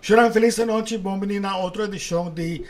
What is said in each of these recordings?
Shuran, felis anochi, bon bini na otro edicion di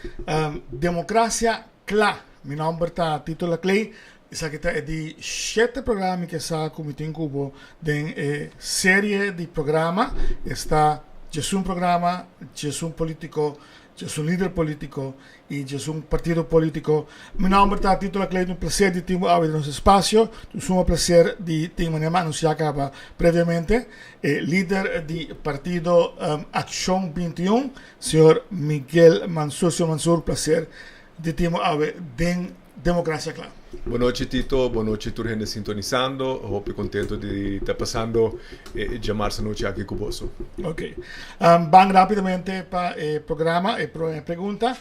Democracia Cla. Mi nomber ta Tito Laclay. Esaki ta e di 7 programa cu sa cu mi tin cu bo den e serie di programa. Esta 11 programa, 11 politico, 11 lider politico y 11 partido politico. Mi nomber ta Tito Laclay, un placer di tin bo awe den nos espacio. Un placer di tin manera anuncia caba previamente. E lider di partido Accion 21, señor Miguel Mansur. Señor Mansur, placer di tin bo awe den Democracia Cla. Bon nochi, Tito, bon nochi tur hende sintonisando. Hopi contento di ta pasando diamars anochi aki cu boso. Ok. Ban rapidamente pa e programa, e prome pregunta.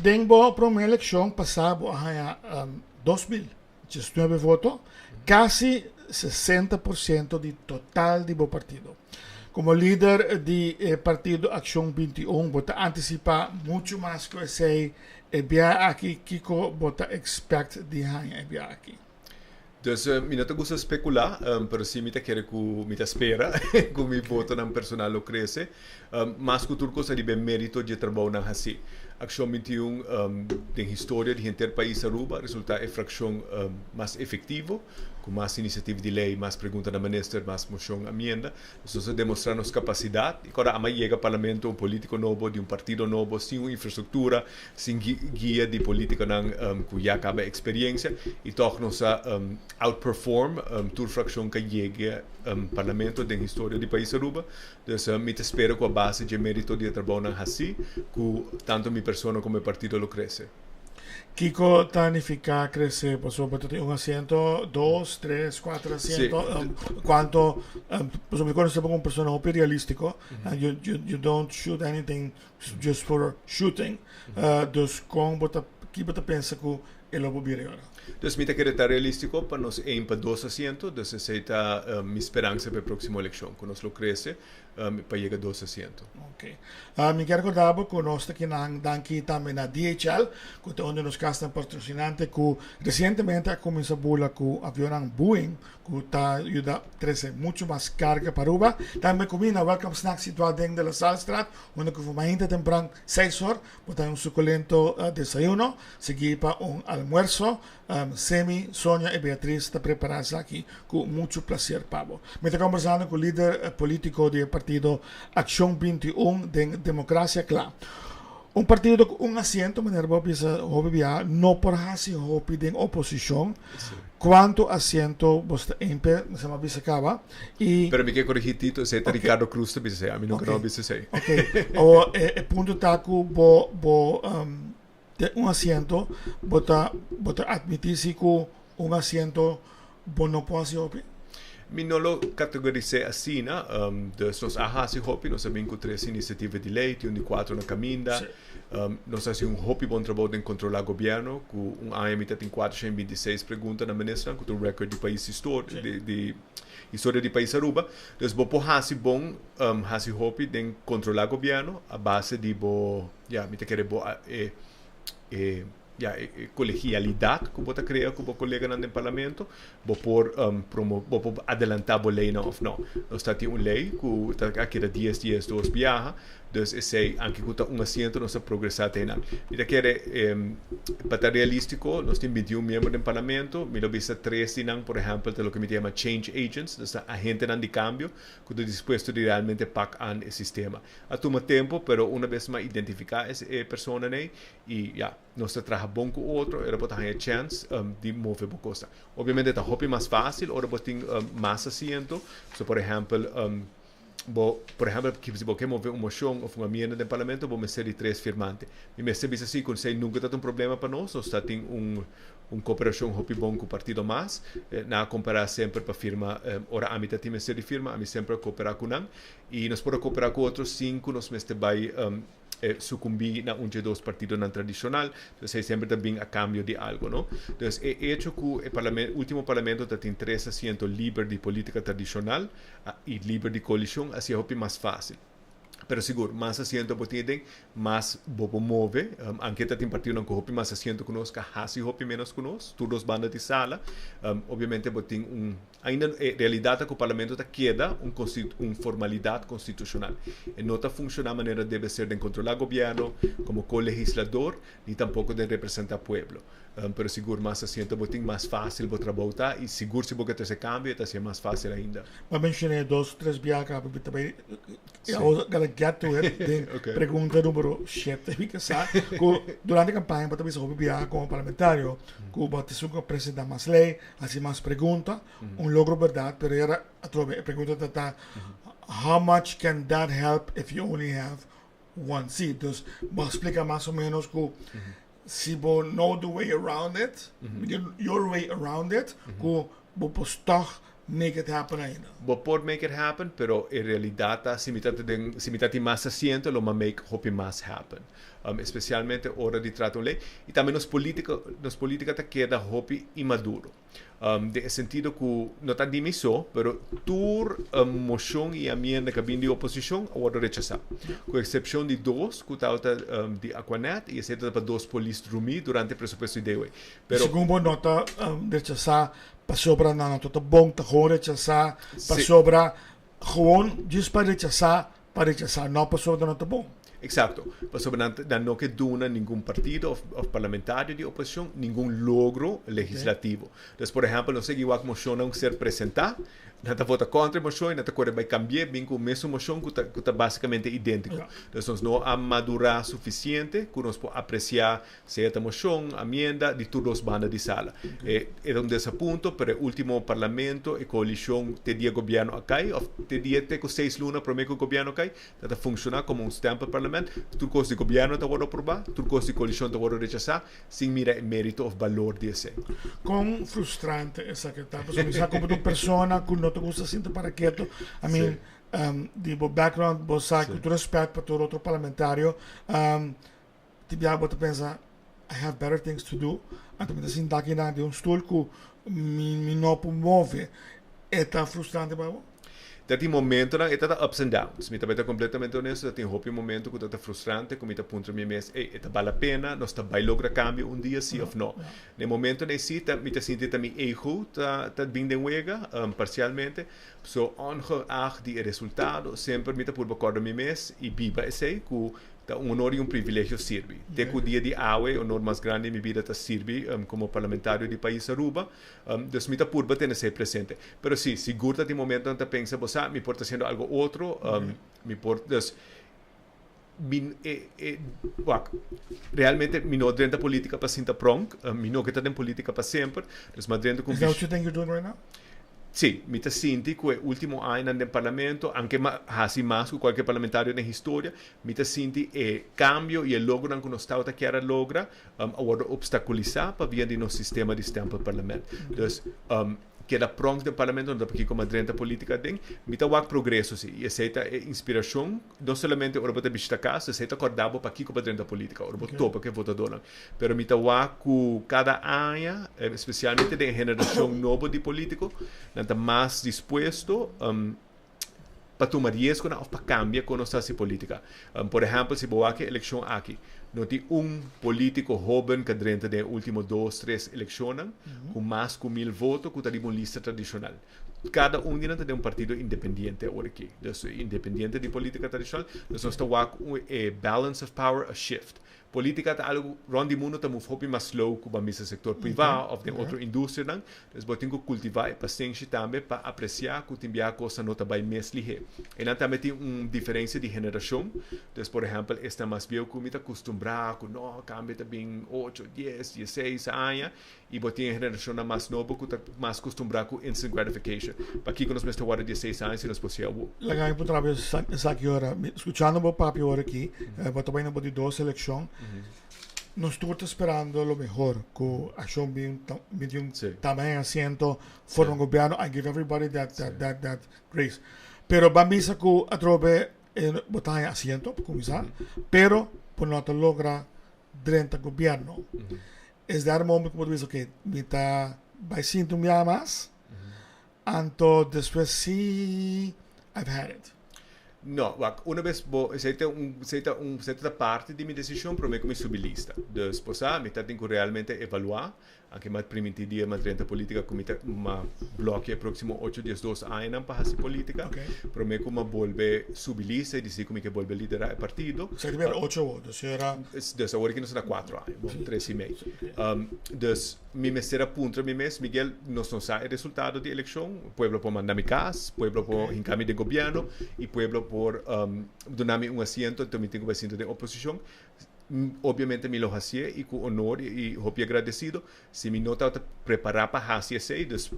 Den bo prome eleccion pasa bo a haya 2019 voto, casi 60% di total di bo partido. Como lider di partido Accion 21, bo ta anticipa mucho mas cu esey e bia aki? Kico bo ta expect di haya e bia aki? Dus mi no ta gusta specula, pero si mi ta kere cu mi ta spera cu mi votonan personal lo crece. Mas cu tur cos riba e merito dje trabounan haci. Accion 21 den historia di henter pais Aruba resulta e fraccion mas efectivo, cu mas iniciativa di ley, mas pregunta na minister, mas mocion, amienda. Dus nos a demostra nos capacidad y ora ama yega parlamento un politico nobo di un partido nobo sin un infrastructura, sin guia di politiconan cu ya caba experiencia y toch nos a outperform tur fraccion cu a yega parlamento den historia di pais Aruba. Dus mi ta spera cu a base dje merito di e trabounan haci cu tanto mi persona como e partido lo crece. Kico ta nifica crece? Pasobra bo ta tin un asiento, dos, tres, cuatro asiento. Cuanto, pasobra mi conoce bo como un persona hopi realistico. You don't shoot anything just for shooting. Dus con bo ta, ki bo ta pensa cu e lo por bira ora? Dus mi ta kere ta realistico pa nos aim pa dos asiento. Dus esey ta mi speransa pa e proximo eleccion, cu nos lo crece pa yega dos asiento. Ok. Mi kier recorda bo cu nos ta kinan danki tambe na DHL, cu ta un di nos casnan patrocinante cu recientemente a cuminsa bula cu avionnan Boeing, cu ta yuda trece mucho mas carga pa Aruba. Tambe cuminda Welcome Snack situa den De La Sallestraat, unda cu for mainta tempran 6 or bo ta un suculento desayuno, sigui pa un almuerzo. Semi, Sonia y Beatriz ta prepara esaki cu mucho placer pa bo. Mi ta conversando cu lider politico di e partido Accion 21 den Democracia Cla. Un partido cu un asiento, manera bo a bisa hopi bia, no por haci hopi den oposicion. Cuanto asiento bo ta empe, mi sa bisa caba. Y Pero mi ke corrigi, Tito, esey ta Ricardo Cruz ta bisa esey, ami nunca no a bisa esey. Ok. Awor, e punto ta cu bo den un asiento, bo ta admiti si cu un asiento bo no por haci hopi? Mi no lo categoris'e asina, dus nos a haci hopi, nos a bin cu tres iniciativa di ley, tin un di cuatro na caminda. Nos a haci un hopi bon trabou den controla gobierno, cu un aña mi ta tin 426 pregunta na ministernan, cu ta un record di pais historia, di historia di pais Aruba. Dus bo por haci bon, haci hopi den controla gobierno a base di bo, ja, mi ta kere bo e ja, e colegialidad cu bo ta crea cu bo coleganan den parlamento, bo por adelanta bo leynan of no. Nos ta tin un ley cu ta a keda 10 10 dos biaha, dus esey, aunke cu ta un asiento, nos ta progresa te nan. Mi ta kere, pa ta realistico, nos tin 21 miembro den parlamento, mi lo bisa tres di nan, por ehempel, ta loke mi ta yama change agents, dus ta agentenan di cambio cu ta dispuesto di realmente pak aan e sistema. A tuma tempo, pero una bes m'a identifica e persona nei y ja, nos ta traha bon cu otro, era bo ta haya chance di move bo cosa. Obviamente ta hopi mas facil ora bo tin mas asiento. So por ehempel, por ehempel, si bo ke move un mocion of un amienda den parlamento, bo mester di tres firmante. Mi mester bisa si cu esey nunca ta un problema pa nos, nos ta tin un cooperacion hopi bon cu partido mas, na compara semper pa firma, ora ami ta tin mester di firma, ami semper a coopera cu nan, y nos por a coopera cu otro sin cu nos mester bay sucumbi na un dje dos partidonan tradicional. Entonces, esey semper ta bin a cambio di algo, no? Entonces, e hecho cu e ultimo parlamento ta tin tres asiento liber di politica tradicional y liber di coalicion, haci hopi mas facil. Pero sigur, mas asiento bo tin den, mas bo por move. Aunke ta tin partidonan ku hopi mas asiento ku nos, ka hasi hopi menos ku nos, tur dos banda di sala. Obviamente bo tin un, ainda e realidat ta ku parlamento ta keda un un formalidat konstitushonal. E no ta funshoná manera debe ser den kontrolá gobièrnu komo ko-legislador, ni tampoko den representá pueblo. Pero sigur mas asiento bo tin, mas fácil bo trabou ta i sigur si bo ke trese kambio e ta hasié mas fácil ainda. Bo a menshoné dos tres biaha kaba mi ta bai I was gonna get to it den pregunta numero shete mi ke sa ku durante kampaña bo ta bisa hopi biaha komo parlamentario ku bo ta esun ku a presentá mas lei, hasi mas pregunta, un logro bèrdat pero yara atrobe e pregunta ta ta how much can that help if you only have one seat? Dus bo a splika mas o menos ku si bo know the way around it, your way around it, ku bo por tòg make it happen ainda. Bo por make it happen, pero e realidat ta si mi ta den, si mi ta tin mas asiento lo mi a make hopi mas happen. Especialmente ora di trata un ley. Y tambe nos politica, nos politica ta keda hopi inmaduro. Den e sentido ku no ta di mi so, pero tur moshon i amienda ku a bini di oposishon a wòrdu rechasá. Ku eksepshon di dos ku tabata di Aquanet i esei tabata pa dos polis drumí durante e presupuesto di DOE. Pero. Segun bo no ta rechasá pasobra nan no ta bon, ta gewoon rechasá pasobra gewoon djis pa rechasá pa rechasá, no pasobra nan no ta bon. Exacto. Pasobra nan nan no ke duna ningun partido of of parlamentario di oposicion ningun logro legislativo. Dus por ehempel nos sigui wak mocionnan ku ser presenta, nan ta vota contra e mocion y nan ta kore bai cambi'e bin ku mesun mocion ku ta ku ta basicamente identico. Dus nos no a madura suficiente ku nos por aprecia Sea ta mocion, amienda, di tur dos banda di sala. E e ta un desapunto, pero e ultimo parlamento, e coalicion te dia gobierno a cay, of te dia te cu seis luna prome cu gobierno cay, ta ta funciona como un stempelparlement. Tur cos di gobierno ta wordo aproba, tur cos di coalicion ta wordo rechasa, sin mira e merito of balor di esey. Con frustrante esaki ta, pasobra mi sa como ta un persona cu no ta gusta sinta para keto, I mean, di bo background bo sa cu tur respet pa tur otro parlamentario, Tin biaha bo ta pensa, I have better things to do, anto mi ta sinta aki nan den un stoel ku mi mi no por move. E ta frustrante pa bo? Ta tin momentonan, e ta ta ups and downs. Mi ta bai ta completamente honesto, ta tin hopi momento ku ta ta frustrante, ku mi ta puntra mi mes, ey, e ta bal la pena? Nos ta bai logra cambio un dia si of no? Na e momentonan ei si, ta mi ta sinti ta mi ego ta ta bin den wega, parcialmente. So, ongeacht di e resultado, semper mi ta purba corda mi mes i biba esei ku Ta un honor i un privilegio sirbi. Te ku dia di awe e honor mas grandi di mi bida ta sirbi komo parlamentario di pais Aruba. Dus mi ta purba tene esei presente. Pero si, sigur ta tin momentonan ta pensa, bo sa, mi por ta hasiendo algo otro, mi por, dus mi e e wak, realmente mi no drenta politica pa sinta pronk, mi no ke ta den politica pa semper, dus mi a drenta ku Is that what you think you're doing right now? Sí, mi ta sinti ku e último añanan den parlamento, anke mi a hasi mas ku kualke parlamentario den historia, mi ta sinti e kambio i e logronan ku nos tabata kier a logra a wòrdu opstakulisá pabia di nos sistema di stempelparlament. Dus, keda prònk den parlamento no ta pakiko mi a drenta polítika aden. Mi ta wak progreso sí, i esei ta e inspirashon, no solamente ora bo ta bishita kas, esei ta kòrda bo pakiko bo a drenta polítika, ora bo topa ku e votadónan. Pero mi ta wak ku kada aña, espesialmente den e generashon nobo di polítiko, nan ta mas dispuesto pa tuma riesgonan òf pa kambia kon nos ta hasi polítika. Por ehèmpel, si bo wak e elekshon aki, no tin un polítiko hóben ku a drenta den e último dos, tres elekshonnan ku mas ku mil voto ku ta riba un lista tradishonal. Kada un di nan ta den un partido independiente awor aki. Dus independiente di polítika tradishonal. Dus nos ta wak e balance of power a shift. Politica ta algo rond di mundo ta move hopi mas slow cu ban bisa sector priva of den otro industrianan. Dus bo tin cu cultiva e pasenshi tambe pa aprecia cu tin biaha cosnan no ta bay mes lihe. Eynan tambe tin un diferencia di generacion. Dus por ehempel esnan mas bieu cu mi ta custumbra cu no cambio ta bin ocho, dies, dieseis aña y bo tin e generacionnan mas nobo cu ta mas custumbra cu instant gratification. Pakico nos mester warda dieseis aña si nos por haci awo? Laga mi puntra bo esaki ora. Mi scuchando bo papia ora aki, bo ta bay na bo di dos eleccion. Nos tur ta sperando lo mehor cu accion bin bin un tamaño asiento forma un gobierno. I give everybody that that that that grace. Pero ban bisa cu atrobe bo ta haya asiento pa cuminsa, pero bo no ta logra drenta gobierno. Es dar momento ku bo ta bisa ok, mi ta bai sinti un biaha mas, anto despues si I've had it. No, wak, una vez bo, esey ta un, esey ta un, esey ta parti di mi decision prome cu mi subi lista. Dus, bo sa, mi ta tin cu realmente evalua, anke mi a priminti dia mi a drenta politica cu mi ta ma blokea e proximo ocho, 12 añanan pa haci politica, Prome cu mi a bolbe subi lista y dicidi cu mi ke bolbe lidera e partido. Esey ta bira ocho awor, dus era. Dus awor aki nos ta na cuatro aña, bon, tres y mei. Dus, Mi mester a puntra mi mes, Miguel, nos no sa e resultado di eleccion, pueblo por manda mi cas, pueblo por hinca mi den gobierno y pueblo por duna mi un asiento, enton mi tin cu bay sinta den oposicion. Obviamente mi lo hacié y cu honor y hopi agradecido. Si mi no tabata prepara pa haci esey, dus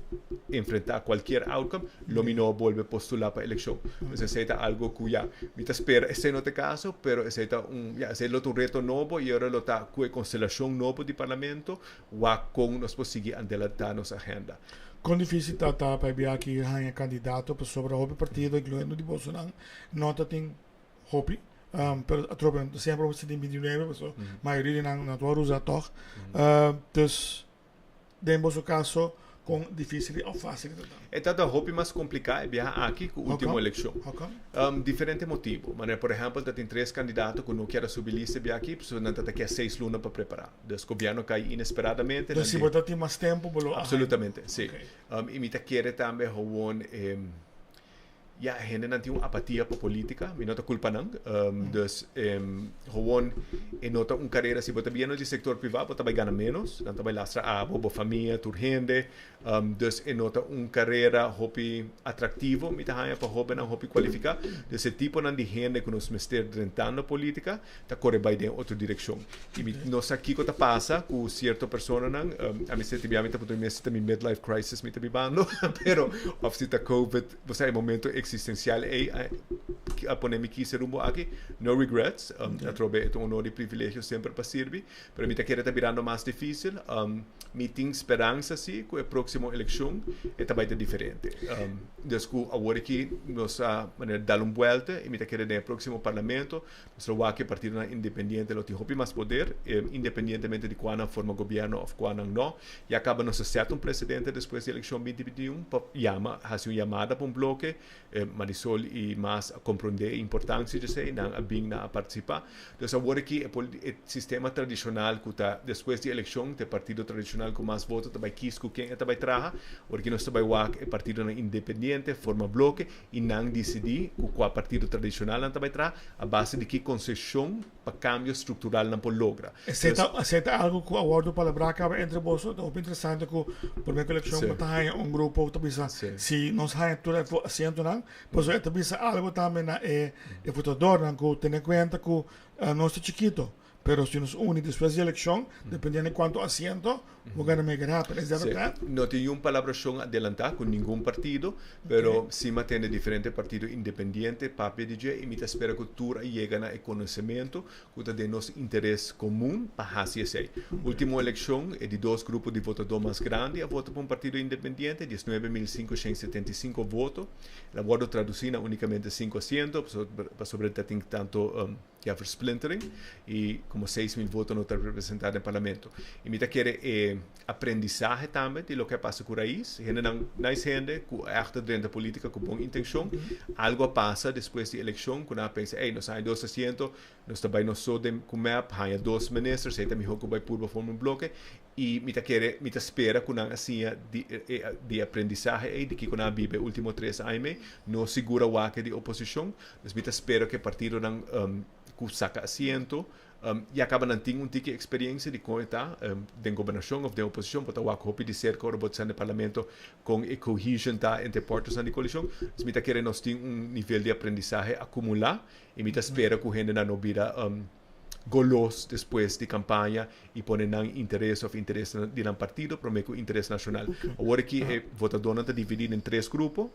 enfrenta cualkier outcome, lo mi no bolbe postula pa eleccion. Dus esey ta algo cu ya, mi ta spera esey no ta e caso, pero esey ta un, ya, esey lo ta un reto nobo y ora lo ta cu e constelacion nobo di parlamento, wak con nos por sigui adelanta nos agenda. Con dificil ta ta pa e bia aki haña candidato pasobra hopi partido, incluyendo di bosonan, no ta tin hopi, pero atrobe no ta semper hopi tin 29, pasobra mayoria di nan no ta wòrdu usa tòg. Dus den boso caso con dificil of facil ta ta? E ta ta hopi mas complica e biaha aki cu ultimo eleccion. Diferente motibo. Manera por ehempel ta tin tres candidato cu no kier a subi lista e biaha aki pasobra nan ta ta kier seis luna pa prepara. Dus gobierno cay inesperadamente. Dus si bo ta tin mas tempo bo lo. Absolutamente, si. Y mi ta kere tambe gewoon Ya, hendenan tin un apatia pa politica, mi no ta culpa nan. Dus gewoon e no ta un carera, si bo ta biendo di sector priva bo ta bay gana menos, nan ta bay lastra abo, bo famia, tur hende. Dus e no ta un carera hopi atractivo mi ta haya pa hobennan hopi cualifica. Dus e tiponan di hende cu nos mester drentando politica ta core bay den otro direccion. Y mi no sa kico ta pasa cu cierto personanan, ami sa tin bia mi ta puntra mi mes si ta mi midlife crisis mi ta bibando, pero of si ta covid, bo sa e momento existencial ey a pone mi kis e rumbo aki. No regrets, atrobe e ta un honor y privilegio semper pa sirbi, pero mi ta kere ta birando mas dificil. Mi tin speransa si cu e proximo eleccion e ta bay ta diferente. Dus cu awor aki nos a manera dal un buelta y mi ta kere den e proximo parlamento Nos lo wak e partidonan independiente lo tin hopi mas poder, independientemente di kua nan forma gobierno of kua nan no. Ya kaba nos a set un precedente despues di eleccion 2021 pa yama, haci un yamada pa un bloke. Marisol y mas a comprende e importancia di esey, nan a bin, nan a participa. Dus awor aki e e sistema tradicional cu ta despues di eleccion ta e partido tradicional cu mas voto ta bay kies cu ken e ta bay traha. Awor aki nos ta bay wak e partidonan independiente forma bloke i nan disidí ku kua partido tradishonal nan ta bai traha, a base di ki konseshon pa kambio struktural nan por logra. Esei ta esei ta algu ku a wòrdu palabrá kaba entre boso. Ta hopi interesante ku promé ku elekshon bo ta haña un grupo ku ta bisa si nos haña tur e asientonan, pasobra e ta bisa algu tambe na e e votadornan ku tene kuenta ku nos ta chikito. Pero si nos uni despues di eleccion, dependiendo di cuanto asiento, we're gonna make it happen. Is that a plan? No tin niun palabracion adelanta cu ningun partido, pero si mi a tende diferente partido independiente papia di dje y mi ta spera cu tur a yega na e conocemento cu ta den nos interes comun pa haci esey. Ultimo eleccion, e di dos grupo di votador mas grandi a vota pa un partido independiente, 19.575 voto. El a wordo traduci na unicamente cinco asiento, pasobra ta tin tanto. Ya versplintering y como 6000 voto no ta representa den parlamento. Y mi ta kere e aprendizahe tambe di loke a pasa cu Raiz. Hendenan, nice hende, cu echt a drenta politica cu bon intencion. Algo a pasa despues di eleccion cu nan a pensa, ey, nos a haña dos asiento, nos ta bay nos so den cu mep, haña dos ministers, ey ta miho cu bay purba forma un bloke. Y mi ta kere, mi ta spera cu nan a siña di e di e aprendizahe ey, di kico nan a biba e ultimo tres aña mey. No sigura wak di oposicion. Dus mi ta spera cu e partidonan cu saca asiento ya caba nan tin un tiki experiencia di con e ta den gobernacion of den oposicion. Bo ta wak hopi di cerca ora bo ta den parlamento con e cohesion ta entre partnersnan di coalicion. Dus mi ta kere nos tin un nivel di aprendizahe acumula y mi ta spera cu hendenan no bira golos despues di campaña y pone nan interes of interes di nan partido prome cu interes nacional. Awor aki e votadornan ta dividi den tres grupo.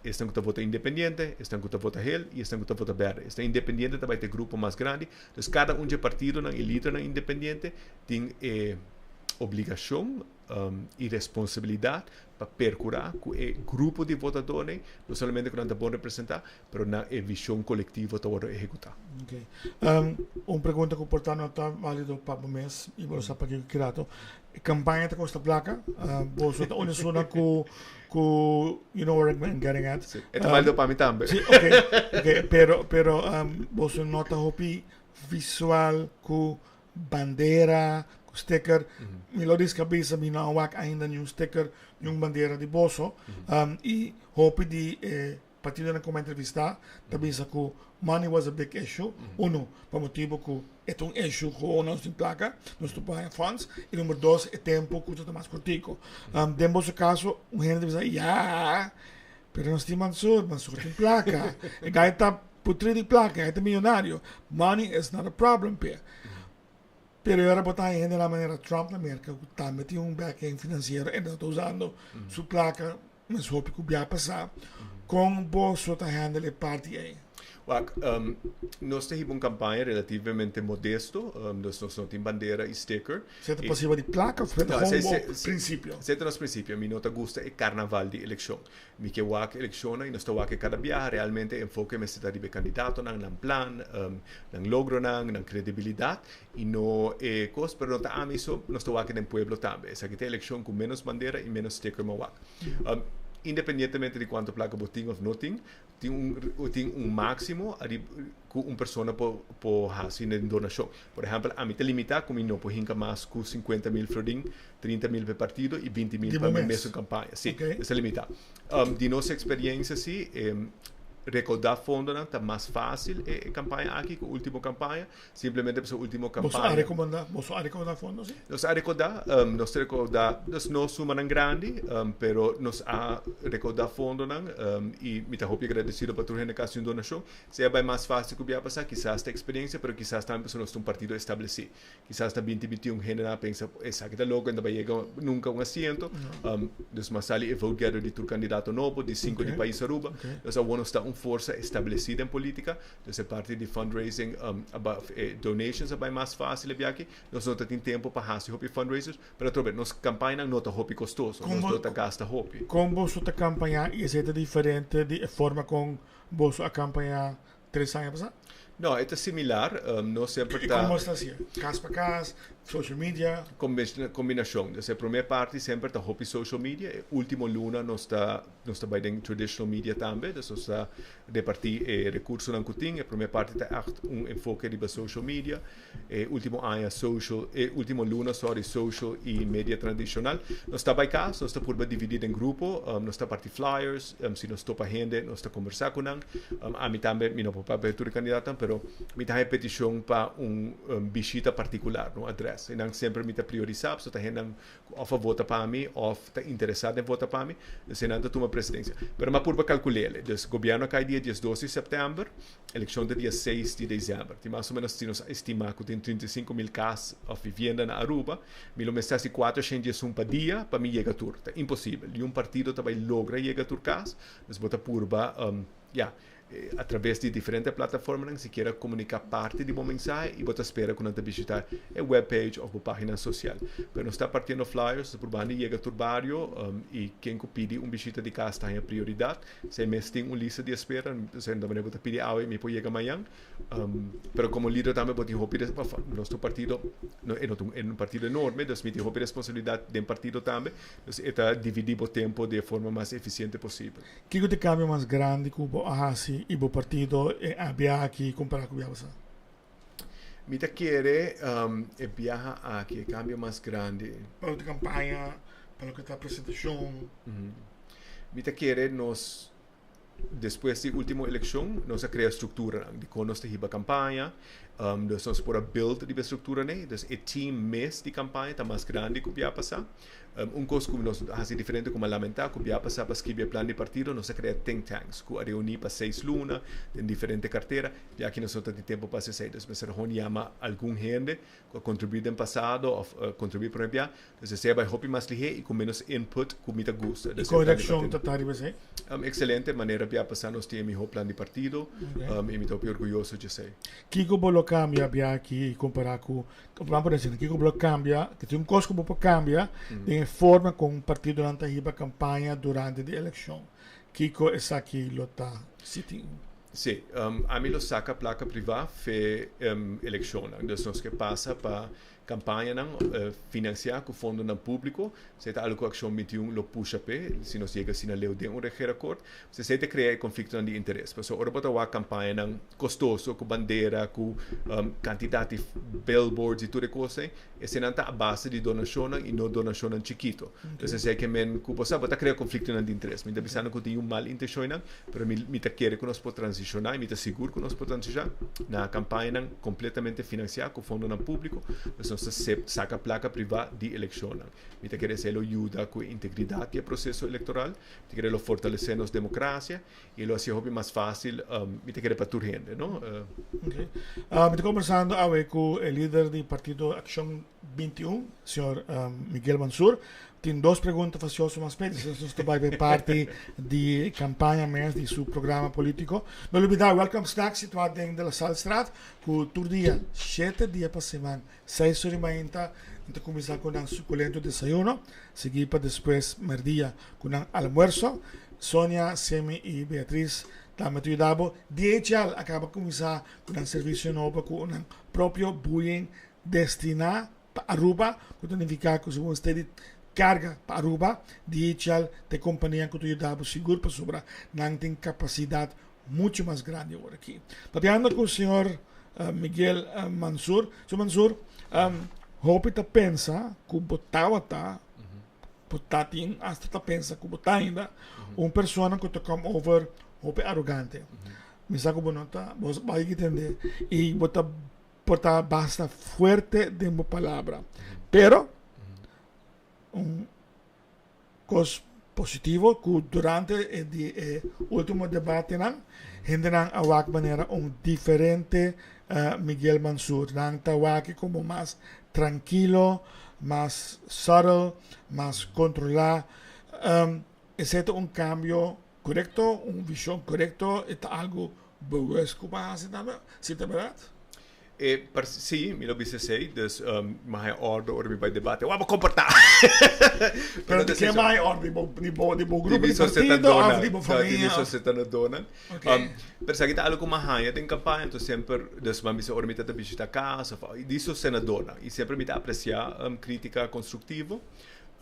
Esnan ku ta vota independiente, esnan ku ta vota hel i esnan ku ta vota berde. Esnan independiente ta bai ta e grupo mas grandi. Dus kada un dje partidonan i lidernan independiente tin e obligashon i responsabilidat pa perkurá ku e grupo di votadónan no solamente ku nan ta bon representá, pero nan e vishon kolektivo ta wòrdu ehekutá. Okay. Un pregunta ku por ta no ta válido pa bo mes i bo lo sa pakiko ki rato. E kampaña ta kosta plaka. Boso ta un esunnan ku ku you know where I'm getting at. Sí. E ta válido pa mi tambe. Sí, okay. Okay, pero pero boso no ta hopi visual ku bandera, ku sticker. Mi lo riska bisa mi no a wak ainda niun sticker, niun bandera di boso. I hopi di e partidonan ku mi a entrevistá ta bisa ku money was a big issue. Uno, pa motibu ku e ta un issue ku nos tin plaka, nos ta por haña funds. I number dos, e tempu ku ta mas kortiku. Den boso kaso un hende ta bisa, ya, pero nos tin Mansur, Mansur tin plaka. E guy ta putri di plaka, e ta miyonario. Money is not a problem p'e. Pero e ora bo ta haña hende na manera Trump na Merka ku tambe tin un backing finansiero e no ta usando su plaka mes hopi ku bia pasá. Kon boso ta handle e parti ei? Wak, nos ta hiba un kampaña relativamente modesto, dus nos no tin bandera i sticker. Esei ta pasiba di plaka òf ta gewoon bo prinsipio? Esei ta nos prinsipio. Mi no ta gusta e karnaval di elekshon. Mi ke wak elekshonnan i nos ta wak e kada biaha. Realmente e enfoke mester ta riba e kandidatonan, nan plan, nan logronan, nan kredibilidat i no e kos. Pero no ta ami so, nos ta wak e den pueblo tambe. Esaki ta e elekshon ku ménos bandera i ménos sticker m'a wak. Independientemente di kuantu plaka bo tin òf no tin, tin un tin un máksimo ariba ku un persona por por hasi den donashon. Por ehèmpel, ami ta limitá ku mi no por hinka mas ku 50.000 florin, 30.000 pa e partido i 20.000 Di pa bo mi mes? mesun kampaña. Sí, Ok. esei limitá. Di nos eksperiencia sí, e rekoudá fondonan ta mas fásil e kampaña aki ku último kampaña. Simplemente pasobra último Boso a kampaña. rekomendá, boso a rekoudá fondo sí? Nos a rekoudá, nos ta rekoudá, nos no sumanan grandi, pero nos a rekoudá fondonan i mi ta hopi agradesido pa tur hende ku a hasi un donashon. Sea bai mas fásil ku bia pasá, kisas ta eksperensia, pero kisas tambe pasobra nos ta un partido establesí. Kisas na 2021 hendenan a pensa, esaki ta loko, e no ta bai yega nunka un asiento. Dus mas sali e vote getter di tur kandidato nobo, di sinku di pais Aruba. Dus awor nos ta un forsa establesí den polítika. Dus e parti di fundraising e donations a bai mas fásil e biaha aki. Nos no ta tin tempu pa hasi hopi fundraisers, pero atrobe nos kampañanan no ta hopi kostoso, nos no ta gasta hopi. Kon boso ta kampañá i esei ta diferente di e forma kon boso a kampañá 3 aña pasá? No, e ta similar. Nos semper I ta. kon boso ta hasié? Kas pa kas, social media? Kombinashon. Dus e promé parti semper ta hopi social media. E último luna nos ta bai den traditional media tambe. Dus nos ta repartí e rekursonan ku tin. E promé parti ta ègt un enfoke riba social media. E último aña social, e último luna, sorry, social i media tradishonal. Nos ta bai kas, nos ta purba dividí den grupo, nos ta parti flyers, si nos topa hende nos ta kombersá ku nan. Ami tambe, mi no por papia tur e kandidatonan, pero mi ta haña petishon pa un bishita partikular, un adrès. I nan semper mi ta priorisá, pasobra ta hendenan ku òf a vota pa mi òf ta interesá den vota pa mi, dus nan ta tuma presidensia. Pero mi a purba kalkul'é. Dus gobièrnu a kai dia 12 di sèptèmber, Elekshon ta dia 6 di desèmber. Tin mas o ménos si nos a estimá ku tin 35.000 kas òf vivienda na Aruba, mi lo mester hasi 411 pa dia pa mi yega tur. Ta imposibel. Niun partido ta bai logra yega tur kas. Dus bo ta purba, ya, atraves di diferente plataformanan sikiera komuniká parti di bo mensahe i bo ta spera ku nan ta bishitá e webpage òf bo página sosial. Pero nos ta partiendo flyers, nos ta purbando yega tur bario i ken ku pidi un bishita di kas ta haña prioridat. Si mes tin un lista di espera, entonces ta manera bo ta pidi awe mi por yega mañan. Pero como lider tambe bo tin hopi, nos partido no e no ta un partido enorme, dus mi tin hopi responsabilidad den partido tambe, dus e ta dividi bo tempo di e forma mas eficiente posibel. Kiko ta e cambio mas grandi ku bo a hasi i bo partido e a biaha aki compara ku biaha pasá? Mi ta kere e biaha aki e cambio mas grandi. Pa loke ta campaña, pa loke ta presentacion. Mi ta kere nos despues di ultimo eleccion nos a crea structuranan di con nos ta hiba campaña, dus nos por a build riba e structuranan, dus e team mes di campaña ta mas grandi cu bia pasa. Un cos cu nos a haci diferente cu mi a lamenta cu bia pasa pa scribi e plan di partido nos a crea think tanks cu a reuni pa 6 luna den diferente cartera. Ya aki nos no ta tin tempo pa haci esey, dus mester gewoon yama algun hende cu a contribui den pasado of contribui prome bia. Dus esey a bay hopi mas lihe y cu menos input cu mi ta gusta. I con reaccion ta ta riba esey? Excelente, manera bia pasá nos tin e mihó plan di partido i mi ta hopi orguyoso djesei. Kiko bo lo kambia bia aki kompará ku, ban por esei, kiko bo lo kambia, ke tin un kos ku bo por kambia den e forma kon partidonan ta hiba kampaña durante di elekshon. Kiko esaki lo ta si tin un? Sí, ami lo saka plaka privá fe elekshonnan. Dus nos ke pasa pa Campañanan financia cu fondonan publico, esey ta algo cu Accion 21 lo pusha p'e, si nos yega asina leu den un regeerakkoord. Pues esey ta crea e conflictonan di interes. Pasobra ora bo ta wak campañanan costoso cu bandera, cu cantidad di billboards y tur e cos ey, eseynan ta a base di donacionnan y no donacionnan chikito. Entonces esey ke men cu bo sa bo ta crea conflictonan di interes. Mi ta bisando cu tin un mal intencionnan, pero mi ta kere cu nos por transiciona y mi ta sigur cu nos por transiciona na campañanan completamente financia cu fondonan publico, pues nos ta saca placa priva di eleccionnan. Mi ta kere esey lo yuda cu e integridad di e proceso electoral, mi ta kere lo fortalece nos democracia y lo haci hopi mas facil, mi ta kere pa tur hende, no? Okay. Mi ta conversando awe cu e lider di partido Accion 21, señor Miguel Mansur. Tin dos pregunta facioso mas p'e, despues nos ta bai p'e parti di campaña mes di su programa politico. No lubida Welcome Snack situa den De La Sallestraat cu tur dia, shete dia pa siman, seis ora di mainta nan ta cuminsa cu nan suculento desayuno, sigui pa despues merdia cu nan almuerzo. Sonia, Semi y Beatriz tambe ta yuda bo. DHL a caba cuminsa cu nan servicio nobo cu nan propio boeing destiná pa Aruba, ku ta nifiká ku si bo mester di karga pa Aruba, DHL ta e kompania ku ta yuda bo sigur pasobra nan tin kapasidat muchu mas grandi awor aki. Papiando ku señor Miguel Mansur, señor Mansur, hopi ta pensa ku bo tabata, bo ta tin asta ta pensa ku bo ta ainda un persona ku ta come over hopi arogante. Mi sa ku bo no ta, bo bai tende i bo ta Por ta basta fuerte den bo palabra. Pero, un cos positivo cu durante e di e ultimo debatenan, hendenan a wak manera un diferente Miguel Mansur. Nan ta wak como mas trankilo, mas subtle, mas controla. Esey ta un cambio corecto, un vision corecto, e ta algo Bewust ku bo a hasi tambe, si ta bèrdat? E par si, mi lo bisa esei, dus mi a haña òrdu ora mi bai debate, wou bo komportá! Pero di ken bo a haña òrdu? Di bo di bo di bo grupo di partido òf di bo famia? Di mi sosietanadónan. Pero esaki ta algu ku mi a haña den kampaña, anto semper, dus mi a bisa ora mi ta ta bishitá kas òf di sostenadónan, i semper mi ta apresiá krítika konstruktivo.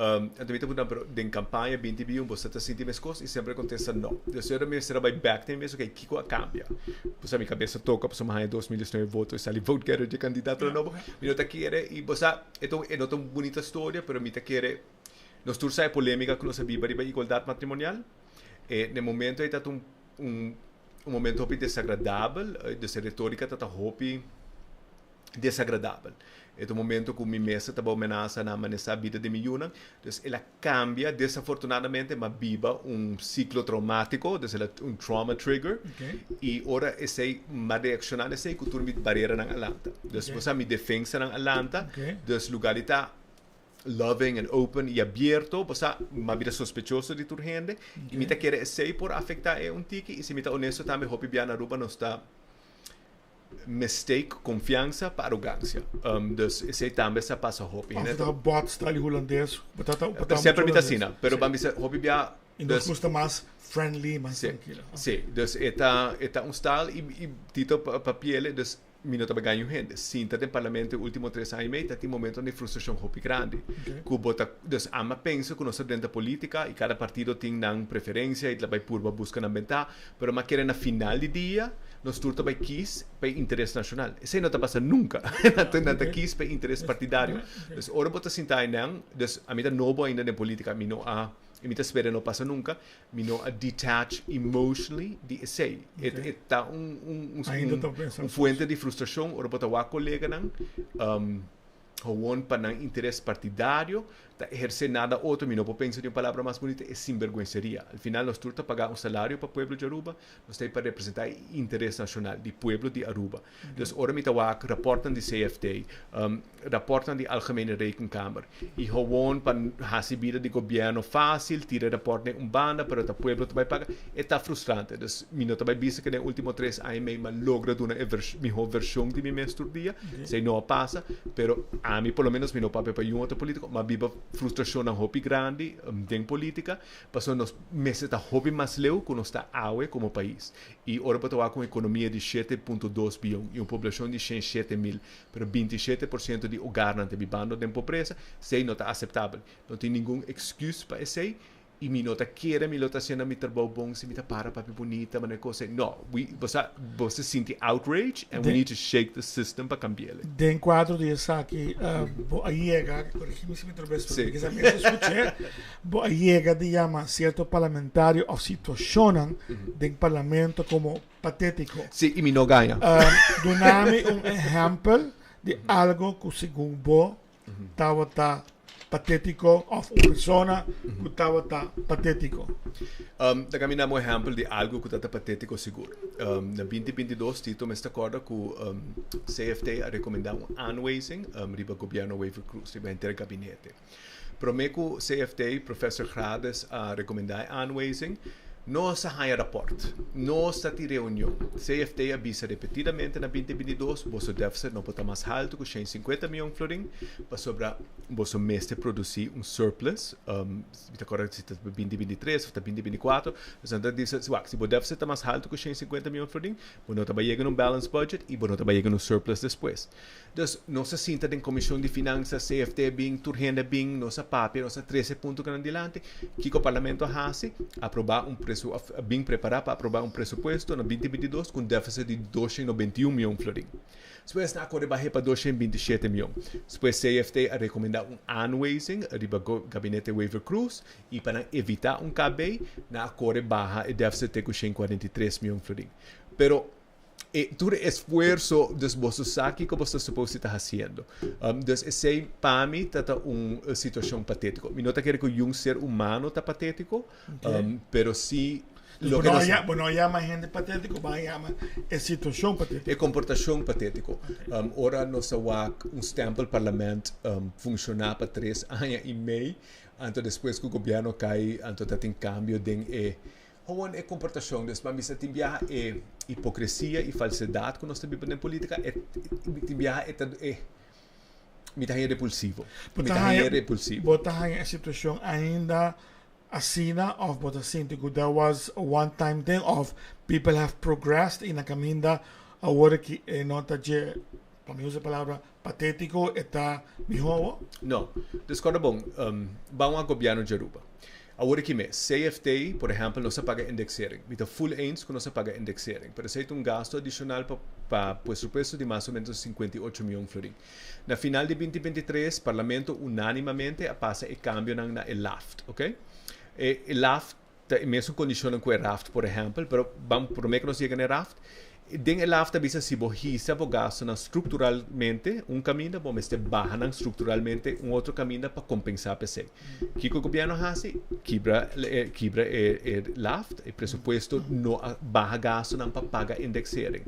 Anto mi ta puntra, pero den campaña binti biun bo sa ta sinti mescos? Y semper e contesta no. Dus ora mi mester a bay back den mi mes, ok, kico a cambia? Bo sa mi cabeza toca pasobra mi haya 2019 voto y sali vote getter dje candidato nobo. Mi no ta kere y bo sa e ta e no ta un bunita storia pero mi ta kere nos tur sa e polemica cu nos a biba riba igualdad matrimonial. E den momento ey ta un un un momento hopi desagradabel, dus e retorica ta ta hopi. Desagradabel. E ta un momento ku mi mester ta bao menasa na amanesá bida di mi yunan. Dus el a kambia desafortunadamente m'a biba un siklo traumátiko, dus el a un trauma trigger. I ora esei m'a reakshoná na esei ku tur mi bareranan a lanta. Dus bo sa mi defensanan a lanta. Dus lugar di ta loving and open i abierto, bo sa m'a bira sospechoso di tur hende. I mi ta kere esei por afektá e un tiki. I si mi ta honesto tambe hopi bia na Aruba nos ta. Mistake confiansa pa arogancia. Dus esey tambe sa pasa hopi. Of ta bot style hulandes. Bo ta ta Semper mi ta asina, pero ban bisa hopi bia. Y nos gusta mas friendly, mas tranquilo. Si, dus e ta e ta un style y y Tito papiele, dus mi no ta bay gaña un hende. Sinta den parlamento e ultimo tres aña y mey ta tin momentonan di frustracion hopi grandi. Cu bo ta, dus ama pensa cu nos ta drenta politica y cada partido tin nan preferencia y ta bay purba busca nan bentaha. Pero m'a kere na final di dia nos tur ta bai kis pa e interes nashonal. Esei no ta pasa nunka. Nan ta kis pa e interes partidario. Dus ora bo ta sinta einan, dus ami ta nobo ainda den politika, mi no a, i mi ta spera e no pasa nunka, mi no a detach emotionally di esei. E ta un un fuente di frustrashon ora bo ta wak koleganan. Gewoon pa nan interes partidario ta eherce nada otro, mi no por pensa di un palabra mas bunita, e sinvergüenceria. Al final nos tur ta paga un salario pa pueblo di Aruba, nos ta pa representa e interes nacional di pueblo di Aruba. Dus ora mi ta wak rapporten di CFT, rapporten di Algemene Rekenkamer, y gewoon pa haci bida di gobierno facil, tira rapport den un banda, pero ta pueblo ta bay paga, e ta frustrante. Dus mi no ta bay bisa cu den ultimo 3 aña y mei m'a logra duna e miho version di mi mes tur dia, esey no a pasa, pero ami por lo menos, mi no papia pa un otro politico, m'a biba frustracion hopi grandi den politica, paso nos mester ta hopi mas leu cu nos ta awe como pais. Y ora bo ta cu economia di 7.2 biyon y un poblacion di 107 mil, pero 27% di hogar ta bibando den pobresa, esey no ta aceptabel. No tin ningun excuus pa esey. Y mi no ta kere mi lo ta haciendo mi trabou bon si mi ta para papia bunita, ma cos. No, bo ta sinti outrage and we need to shake the system pa cambi'e. Den cuadro di esaki, bo a yega, coregi mi si mi trobe, pasobra mi a scucha, bo a yega di yama cierto parlamentario of situacion den parlamento como patetico. Si, y mi no gaña. Duna mi un ehempel di algo cu segun bo tabata patetico of un persona cu tabata patetico. Laga mi duna un ehempel di algo cu tabata patetico sigur. Na 2022, Tito, mi ta corda cu CFT a recomenda un aanwijzing riba gobierno Wever-Croes, riba henter gabinete. Prome cu CFT, professor Grades a recomenda e aanwijzing, nos a haya rapport. Nos a tin reunion. CFT a bisa repetidamente na 2022, boso deficit no por ta mas halto cu 150 miyon florin, pasobra boso mester produci un surplus, awor si ta 2023 of 2024, dus nan ta bisa, si bo deficit ta mas halto cu 150 miyon florin, bo no ta bay yega na un balanced budget y bo no ta bay yega na un surplus despues. Dus nos a sinta den Comision di Finansa, CFT bin, tur hende bin, nos a papia, nos a trece puntonan dilanti. Kico Parlamento a haci? Aproba un presu, bin prepara pa aproba un presupuesto na 2022 cu un deficit di 291 miyon florin. Despues nan a core baha pa 227 miyon. Despues CFT a recomenda un aanwijzing riba gabinete Wever-Croes y pa evita un KB, nan a core baha e deficit te cu 143 miyon florin. Pero tur esfuerso, dus bo sa kico bo ta supposed ta haciendo. Dus esey pa mi ta un situacion patetico. Mi no ta kere cu un ser humano ta patetico, pero si lo que nos, bo no yama hende patetico, bo a yama e situacion patetico. E comportacion patetico. Ora nos wak un stempel parlement funciona pa 3 aña y mei, anto despues cu gobierno cay, anto ta tin cambio den e gewoon e comportacion. Dus pa mi tin biaha e hipocresia y falsedad cu nos ta biba den politica, e tin biaha e e mi ta repulsivo. Mi ta repulsivo. Bo ta haya e situacion ainda asina of bo ta sinti cu that was a one time thing of people have progressed in a caminda awor cu e no ta je, pa mi usa e palabra patetico, e ta miho? No. Dus corda bon, ban wak gobierno di Aruba. Awor aki mes, CFT, por ehempel, nos a paga indexering. Mi ta full eens cu nos a paga indexering. Pero esey ta un gasto adicional pa presupuesto di mas o menos 58 miyon florin. Na final di 2023, Parlamento unanimamente a pasa e cambio na e LAFT, ok? E LAFT ta e mesun condicion cu e RAFT, por ehempel, pero ban prome cu nos yega na RAFT, den e LAFT bisa si bo hisa bo gasto nan structuralmente un caminda, bo mester baha nan structuralmente un otro caminda pa compensa pa esey. Kico gobierno a haci? Kibra e LAFT, e presupuesto no a baha gasto nan pa paga indexering.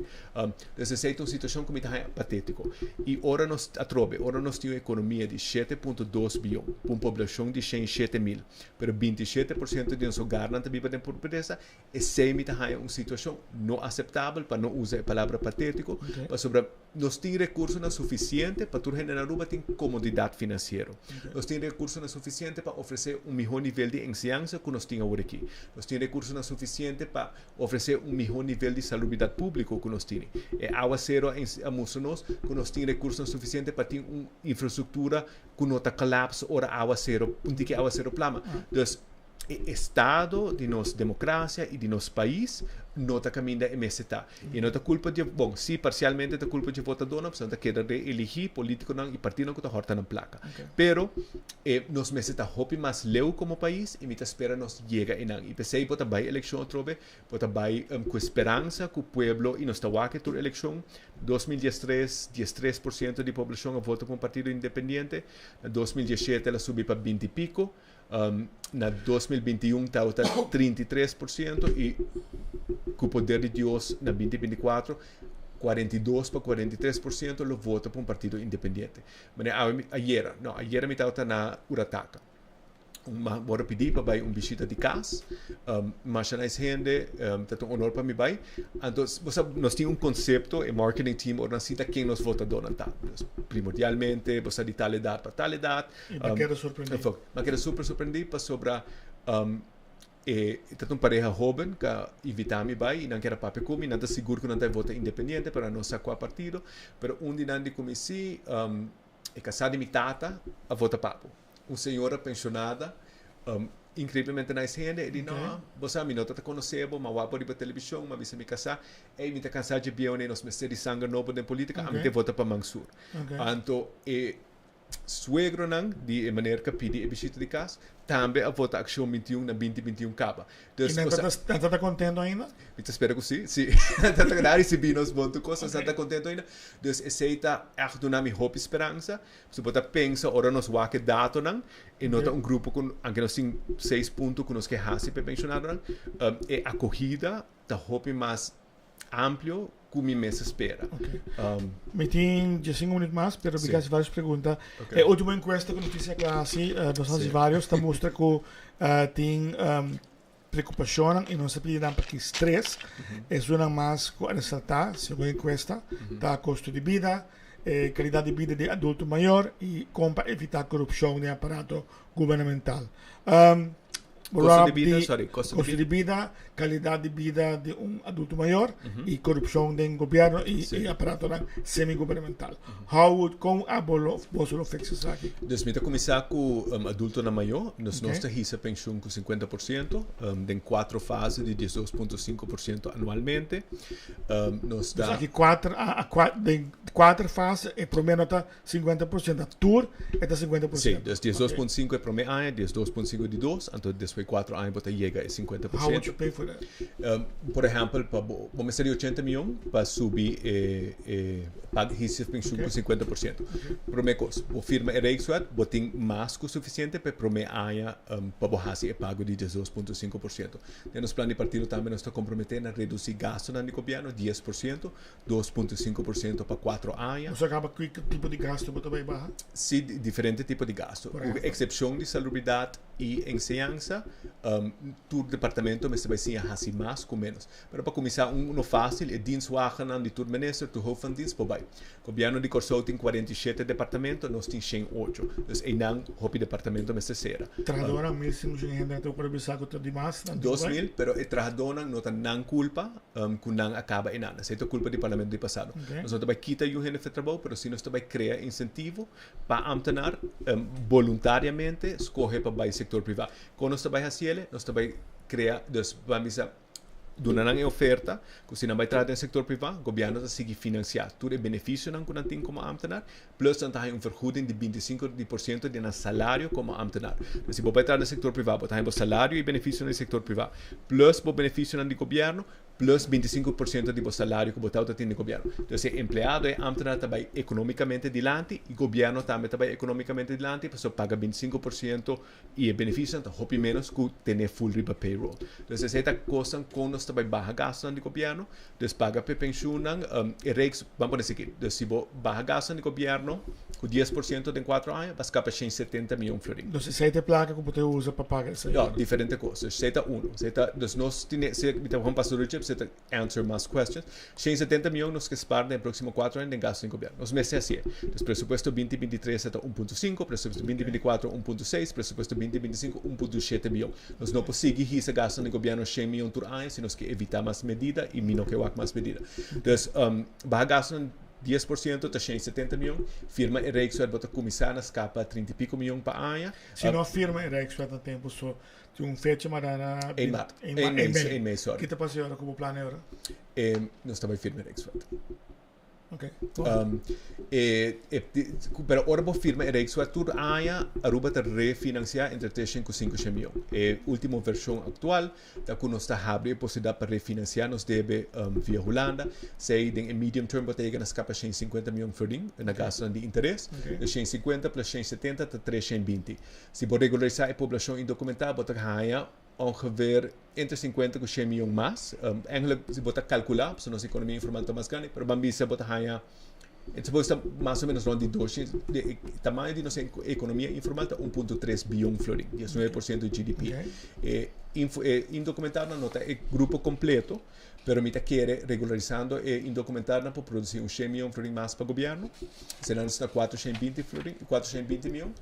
Dus esey ta un situacion cu mi ta patetico. Y ora nos atrobe, ora nos tin un economia di 7.2 biyon, un poblacion di 107 mil, pero 27% di nos hogarnan ta biba den pobresa, esey mi ta un situacion no aceptabel, pa no usa e palabra patetico, pasobra nos tin recurso suficiente pa tur hende na Aruba tin comodidad financiero. Nos tin recurso suficiente pa ofrece un miho nivel di enseñansa cu nos tin awor aki. Nos tin recurso suficiente pa ofrece un miho nivel di salubridad publico cu nos tin. E awacero a mustra nos cu nos tin recurso suficiente pa tin un infrastructura cu no ta collapse ora awacero, un tiki awacero plama. Dus E estado di nos democracia y di nos pais no ta caminda e mester ta. Y no ta culpa di, bon, si parcialmente ta culpa di votadornan, pasobra nan ta keda reeligi politiconan y partidonan cu ta horta nan placa. Pero e nos mester ta hopi mas leu como pais y mi ta spera nos yega eynan. Y p'esey bo ta bay eleccion atrobe, bo ta bay cu e speransa cu pueblo y nos ta wak e tur eleccion. 2013, 13% di poblacion a vota pa un partido independiente. Na 2017 el a subi pa 20 y pico. Na 2021 tabata 33% y cu poder di Dios na 2024 42 pa 43% lo vota pa un partido independiente. Manera awe ayera, no, ayera mi tabata na Urataka. Un worde pidi pa bai un bishita di cas. Masha nice hende, ta un honor pa mi bai. Anto, bo sa, nos tin un concepto, e marketing team ora nan sinta ken nos votadornan ta. Primordialmente, bo sa di tal edad pa tal edad. I bo keda sorprendí. Mi a keda super sorprendí pasobra e ta un pareha hóben ku a invitá mi bai i nan kier a papia ku mi. Nan ta sigur ku nan ta e vota independiente pero nan no sa kua partido. Pero un di nan di ku mi sí, e kasá di mi tata a vota pa bo. Un señora penshonada, inkreiblemente nice hende. E di, No, bo sa mi no ta ta konosé bo, mi a wak bo riba televishon, mi a bisa mi kasá, ey mi ta kansá dje bieu nei, nos mester di sanger nobo den polítika, ami ta e vota pa Mansur. Anto e Suegronan di e meneer ku a pidi e bishita di kas tambe a vota Akshon 21 na 2021 kaba. Dus I nan ta nan ta kontento ainda? Mi ta spera ku si, si. Nan ta ta risibí nos bon tur kos, nan ta kontento ainda. Dus esei ta ègt duna mi hopi speransa. Pasobra bo ta pensa ora nos wak e datonan, e no ta un grupo ku, anke nos tin seis punto ku nos ke hasi pa e penshonadonan, e akohida ta hopi mas amplio ku mi mes a spera. Mi tin diesinco minuut mas, pero mi hasi varios pregunta. E ultimo encuesta ku Notisia Kla hasi, nos hasi varios, ta mustra ku tin preokupashonnan i nos a pidi nan pa ki stres. Esunnan mas ku a resaltá segun e enkuesta ta kosto di bida, e kalidat di bida di adulto mayor i kon pa evitá korupshon den aparato gubernamental. Kosto di bida, sorry, kosto di bida. Kosto di bida, kalidat di bida di un adulto mayor i korupshon den gobièrnu i aparatonan semi-gubernamental. How would, kon abo lo, boso lo fix esaki? Dus mi ta kuminsá ku adultonan mayó. Nos nos ta hisa penshun ku 50% den kuatro fase di 12.5% anualmente. Nos ta. Dus aki kuater, den kuater fase e promé no ta 50%, tur e ta 50%. Sí, dus 12.5 e promé aña, 12.5 di dos, anto despues 4 aña bo ta yega e 50%. How would you pay for that? Por ehèmpel, pa bo, bo mester di 80 mion pa subi e, e pag hisi penshun ku 50%. Promé kos, bo firma e Rijkswet, bo tin mas ku sufisiente pa e promé aña pa bo hasi e pago di 12.5%. Den nos plan di partido tambe nos ta komprometé na redusí gastunan di gobièrnu 10%, 2.5% pa 4 aña. Bo sa kaba ki tipo di gasto bo ta bai baha? Si, diferente tipo di gasto. Ku eksepshon di salubridat i enseñansa, tur departamento mester bai siña hasi mas ku ménos. Pero pa kuminsá un uno fásil, e dienstwagennan di tur minister, tur hoofd van dienst por bai. Gobièrnu di Kòrsou tin 47 departamento, nos tin 108. Dus einan hopi departamento mester sera. Trahadónan, 1500 hende ta por bisa ku ta dimas. 2000, pero e trahadónan no ta nan kulpa. Ku nan a kaba e nan. Esei ta kulpa di parlamento di pasado. Nos no ta bai kita yu hende fe trabou, pero si nos ta bai krea insentivo pa ambtenar boluntariamente skohe pa bai sektor privá. Kon nos ta bai hasi ele? Nos ta bai krea, dus ban bisa duna nan e oferta ku si nan bai traha den sektor privá, gobièrnu ta sigui finansiá tur e benefisionan ku nan tin komo ambtenar, plus nan ta haña un vergoeding di 25 di por siento di nan salario komo ambtenar. Dus si bo bai traha den sektor privá, bo ta haña bo salario i benefisionan di sektor privá, plus bo benefisionan di gobièrnu, plus 25% di bo salario ku bo tabata tin di gobièrnu. Dus e empleado, e ambtenar ta bai ekonómikamente dilanti i gobièrnu tambe ta bai ekonómikamente dilanti pasobra paga 25% i e benefisionan ta hopi ménos ku tene full riba payroll. Dus esei ta kosnan kon nos ta bai baha gastunan di gobièrnu. Dus paga p'e penshunnan, e reeks, ban pone esaki, dus si bo baha gastunan di gobièrnu ku 10% den kuatro aña, bo a skapa 170 mion florin. Dus esei ta e plaka ku bo ta usa pa paga esei? No, diferente kos. Dus esei ta unu. Esei ta, dus nos tene, si mi ta Juan Pastor Richard, esei ta answer mas questions. 170 mion nos ke spar den e próksimo kuatro aña den gastu di gobièrnu. Nos mester hasié. Dus presupuesto 2023 ta 1.5, presupuesto 2024 1.6, presupuesto 2025 1.7 bion. Nos no por sigui hisa gastunan di gobièrnu shen mion tur aña si nos ke evitá mas medida i mi no ke wak mas medida. Dus baha gastunan 10% ta 170 miyon. Firma e Rijkswet, bo ta cuminsa na scapa 30 y pico miyon pa aña. Si no firma e Rijkswet na tempo, so tin un fecha marana? 1 maart. 1 mei, 1 mei, sorry. Kico ta pasa ora cu bo plan ora? Nos ta bay firma e Rijkswet. Ok. Pero ora bo firma e Rijkswet, tur aña Aruba ta refinancia entre 300 y 500 miyon. E ultimo version actual ta cu nos ta habri e posibilidad pa refinancia nos debe via Hulanda. Esey den e medium term bo ta yega na scapa 150 miyon florin na gastonan di interes. De 150 plus 170 ta 320. Si bo regularisa e poblacion indocumenta, bo ta haya ongeveer entre 50 cu 100 miyon mas. Eigenlijk, si bo ta calcula, pasobra nos economia informal ta mas grandi, pero ban bisa bo ta haya, het suppose ta mas o menos rond di 200, e tamaño di nos economia informal ta 1.3 biyon florin, 19% di GDP. E indocumentado no ta e grupo completo, pero mi ta kere regularisando e indocumentado por produci un 100 miyon florin mas pa gobierno. Será nos na 420 florin, 420 miyon.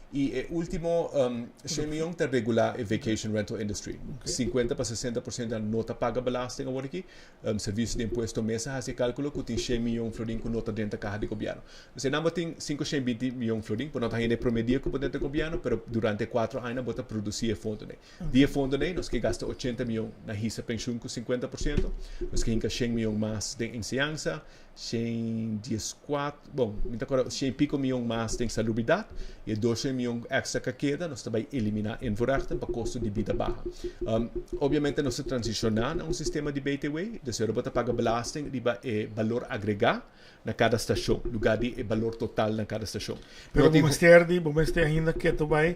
Y e ultimo 100 miyon ta regula e vacation rental industry. 50 pa 60% no ta paga belasting awor aki. Servicio di Impuesto mes a haci calculo cu tin 100 miyon florin cu no ta den caha di gobierno. Dus nan tin 520 miyon florin, por no ta hende promedio cu den gobierno, pero durante 4 aña bo ta produci e fondo ne. Di e fondo ne, nos ke gasta 80 miyon na hisa pensioen cu 50%, nos ke hinca 100 miyon mas den enseñansa, 114, bon, mi ta corda, 100 y pico miyon mas den salubridad, y 200 miyon extra cu keda, nos ta bay elimina invoerrechten pa costo di bida baha. Obviamente nos ta transiciona na un sistema di BTW, dus bo ta paga belasting riba e balor agrega na cada stacion, lugar di e balor total na cada stacion. Pero bo mester ainda cu ta bay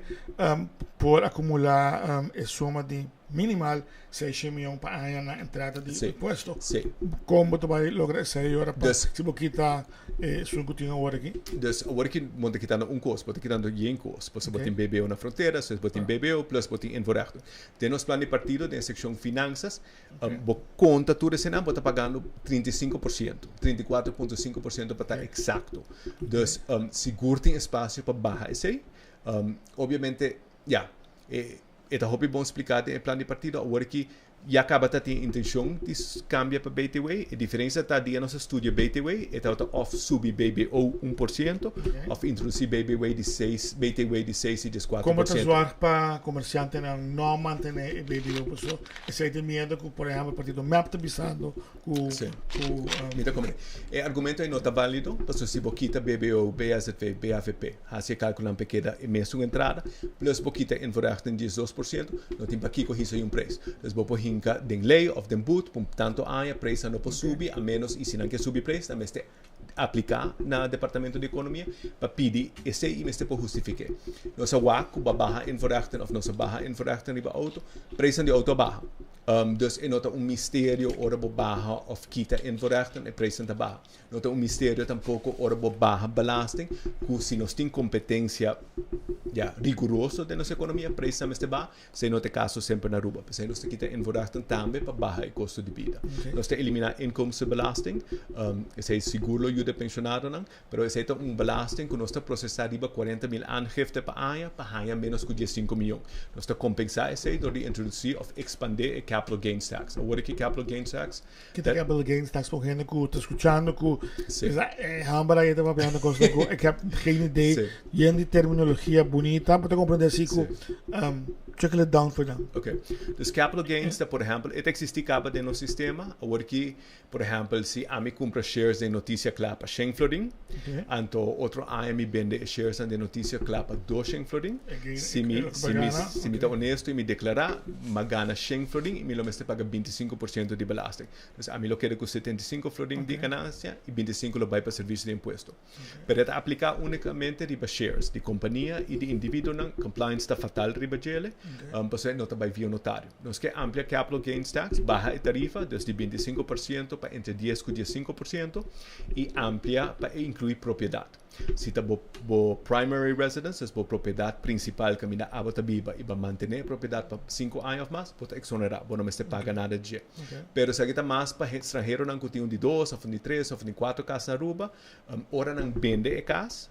por acumula e suma di minimal 600 miyon pa aña na entrada di impuesto. Con bo ta bay logra esey ora pa si bo kita esun cu tin awor aki? Dus awor aki bo ta kitando un cos, bo ta kitando yen cos. Pasobra bo tin BBO na frontera, so bo tin BBO plus bo tin invoerrechten. Den nos plan di partido, den seccion finanzas, bo conta tur esnan, bo ta pagando 35%, 34.5% pa ta exacto. Dus sigur tin espacio pa baha esey. Obviamente, ja, e ta hopi bon explica den e plan di partido. Awor aki ya caba ta tin intencion di cambia pa BTW. E diferencia ta dia nos studia BTW, e ta of subi BBO 1% of introduci BBW di 6, BTW di 6 y 4%. Con ta zorg pa comerciantenan no mantene e BBO? Paso esey tin miedo cu, por ehempel, partido MEP ta bisando cu Mi ta come. E argumento no ta valido, pasobra si bo kita BBO, BSV, BAVP, haci calculo pa keda e mesun entrada, plus bo kita invoerrechten 12%, no tin pakico hisa un prijs. Dus bo por hinca den ley of den boet, pa tanto aña, prijs no por subi, a menos, y si nan kier subi prijs, dan mester aplica na Departamento di Economia pa pidi esey y mester por hustifica. Nos a wak cu baha invoerrechten of nos a baha invoerrechten riba auto, prijs di auto baha. Dus e no ta un misterio ora bo baha of kita invoerrechten, e prijs ta baha. No ta un misterio tampoco ora bo baha belasting, cu si nos tin competencia, ja, riguroso den nos economia, prijs mester baha, esey no ta e caso semper na Aruba. Pesey nos ta kita invoerrechten tambe pa baha e costo di bida. Nos ta elimina inkomstenbelasting, esey sigur lo yuda pensionadonan, pero esey ta un belasting cu nos ta procesa riba 40 mil aangifte pa aña, pa haya menos cu 15 miyon. Nos ta compensa esey door di introduci of expande e capital gains tax. Awor aki capital gains tax? Kico ta capital gains tax pa hende cu ta scuchando cu hamber ey ta papiando cos cu ik heb geen idee? Yen di terminologia bunita, pa ta comprende asina cu trickle it down for them. Ok. Dus capital gains ta, por ehempel, e ta existi caba den nos sistema. Awor aki, por ehempel, si ami cumpra shares den Noticia Cla pa 100 florin, anto otro aña mi bende e shares den Noticia Cla pa 200 florin. Si mi ta honesto y mi declara, m'a gana 100 florin y mi lo mester paga 25% di belasting. Dus ami lo keda cu 75 florin di ganancia y 25 lo bay pa Servicio di Impuesto. Pero ta aplica unicamente riba shares di compania y di individuonan, compliance ta fatal riba djele, pasobra no ta bay via notario. Nos kier amplia capital gains tax, baha e tarifa, dus di 25% pa entre 10 cu 15% y amplia pa inclui propiedad. Si ta bo primary residence, dus bo propiedad principal caminda abo ta biba y bo mantene propiedad pa 5 aña of mas, bo ta exonera, bo no mester paga nada di dje. Pero esaki ta mas pa extranheronan cu tin un di dos, of un di tres, of un di cuatro cas na Aruba, ora nan bende e cas,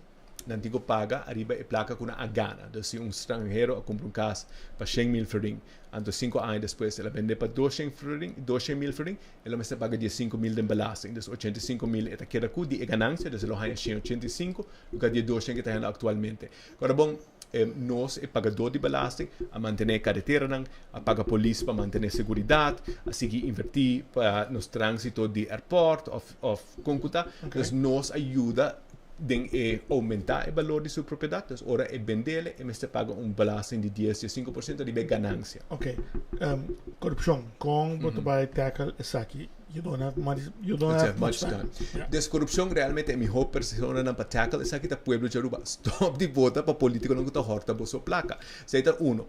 Nan tin ku paga ariba e plaka ku nan a gana. Dus si un stranhero a kumpra un kas pa 100.000 florin, anto 5 aña despues el a bende pa 200 florin, 200.000 florin, el a mester paga 15.000 den belasting. Dus 85.000 e ta keda ku di e ganancia, dus el lo haña 185, lugar di 200 ku ta hañando aktualmente. Awor bon, nos, e pagadó di belasting, a mantené kareteranan, a paga polis pa mantené seguridat, a sigui invertí pa nos tránsito di airport òf kon ku ta. Dus nos a yuda den e oumentá e balor di su propiedat. Dus ora e bendele, e mester paga un belasting di 10, 5% di e ganancia. Ok. Korupshon. Kon bo ta bai tackle esaki? You don't have money, you don't have much time. Dus korupshon, realmente e mihó personanan pa tackle esaki ta pueblo di Aruba. Stop di vota pa polítikonan ku ta hòrta boso plaka. Esei ta uno.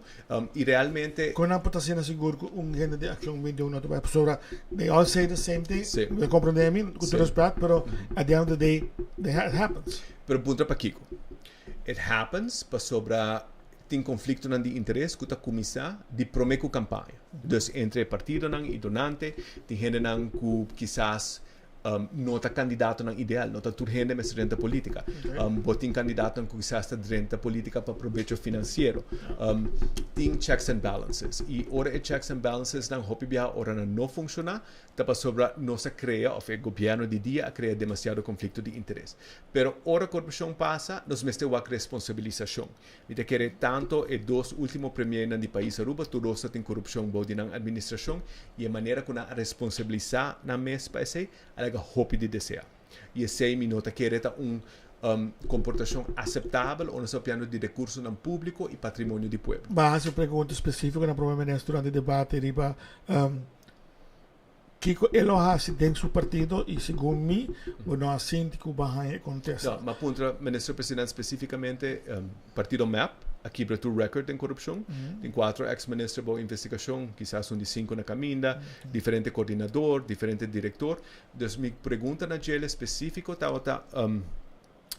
I realmente Kon nan por ta asina sigur ku un hende di Akshon 21 no ta bai pasobra they all say the same thing. Mi komprondé mi ku tur respet, pero at the end of the day it happens. Pero puntra pakiko. It happens pasobra tin konfliktonan di interes ku ta kuminsá di promé ku kampaña. Dus entre partidonan i donante, tin hendenan ku kisas no ta kandidatonan ideal, no ta tur hende mester drenta polítika. Bo tin kandidatonan ku kisas ta drenta polítika pa probecho finansiero. Tin checks and balances. I ora e checks and balances nan hopi biaha ora nan no funshoná, ta pasobra nos a krea òf e gobièrnu di dia a krea demasiado konflikto di interes. Pero ora korupshon pasa, nos mester wak responsabilisashon. Mi ta kere tanto e dos último premiernan di pais Aruba, tur dos ta tin korupshon bou di nan administrashon i e manera ku nan a responsabilisá nan mes pa esei a laga hopi di deseá. I esei mi no ta kere ta un komportashon aseptabel ora nos ta papiando di rekursonan públiko i patrimonio di pueblo. Bo a hasi un pregunta spesífiko na Prome Minister durante e debate riba kiko e lo hasi den su partido i segun mi bo no a sinti ku bo a haña e kontesta. No, m'a puntra Minister President spesífikamente, partido MEP a kibra tur record den korupshon. Tin kuatro ex minister bou investigashon, kisas un di sinku na kaminda, diferente koordinador, diferente direktor. Dus mi pregunta na djele spesífiko tabata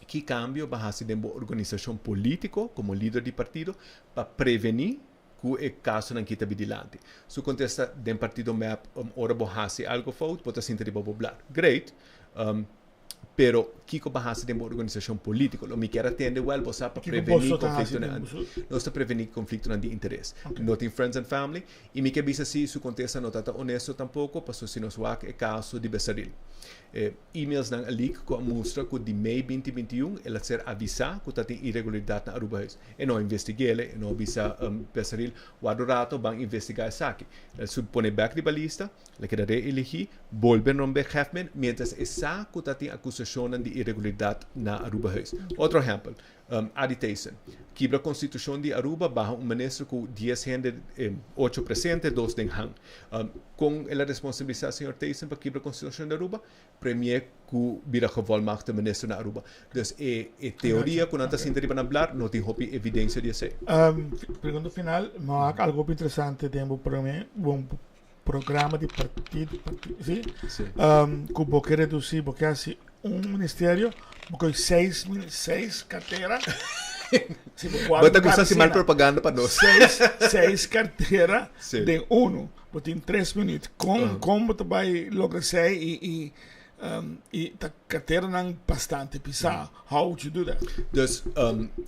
ki kambio bo a hasi den bo organisashon polítiko komo lider di partido pa prevení ku e kasonan ki ta bi dilanti. Su kontesta, den partido MEP, ora bo hasi algo fout, bo ta sinta riba bo blad. Great, pero kiko bo hasi den bo organisashon polítiko? Lo mi kier a tende wèl bo sa pa prevení konfliktonan. Nos ta prevení konfliktonan di interes. No tin friends and family. I mi ke bisa si su kontesta no ta ta honesto tampoko, pasobra si nos wak e kaso di Besaril. E emailsnan a leak ku a mustra ku di mei 2021 el a ser avisá ku ta tin iregularidat na Aruba Huis. E no a investig'é, e no a bisa Besaril, "Warda un rato, ban investigá esaki." El su pone bèk riba lista, el a keda reelegí, bolbe nombr'é Hefman, miéntras e sa ku ta tin akusashonnan di iregularidat na Aruba Huis. Otro ehèmpel, Adi Thijssen. Kibra konstitushon di Aruba, baha un minister ku 10 hende, ocho presente, dos den hang. Kon el a responsabilisá señor Thijssen pa kibra konstitushon di Aruba? Premier ku bira gevolmachtigde minister na Aruba. Dus e teoria ku nan ta sinta riba nan blar no tin hopi evidensia di esei. Pregunta final, mi a wak algo hopi interesante den bo prome bo programa di partido, si? Si. Ku bo ke redusí, bo ke hasi un ministerio, bo kohe seis kartera. Si bo Bo ta gusta hasi mal propaganda pa nos. Seis kartera den unu. Bo tin 3 minuut. Kon bo ta bai logra esei i ta karteranan bastante pisá? How would you do that? Dus,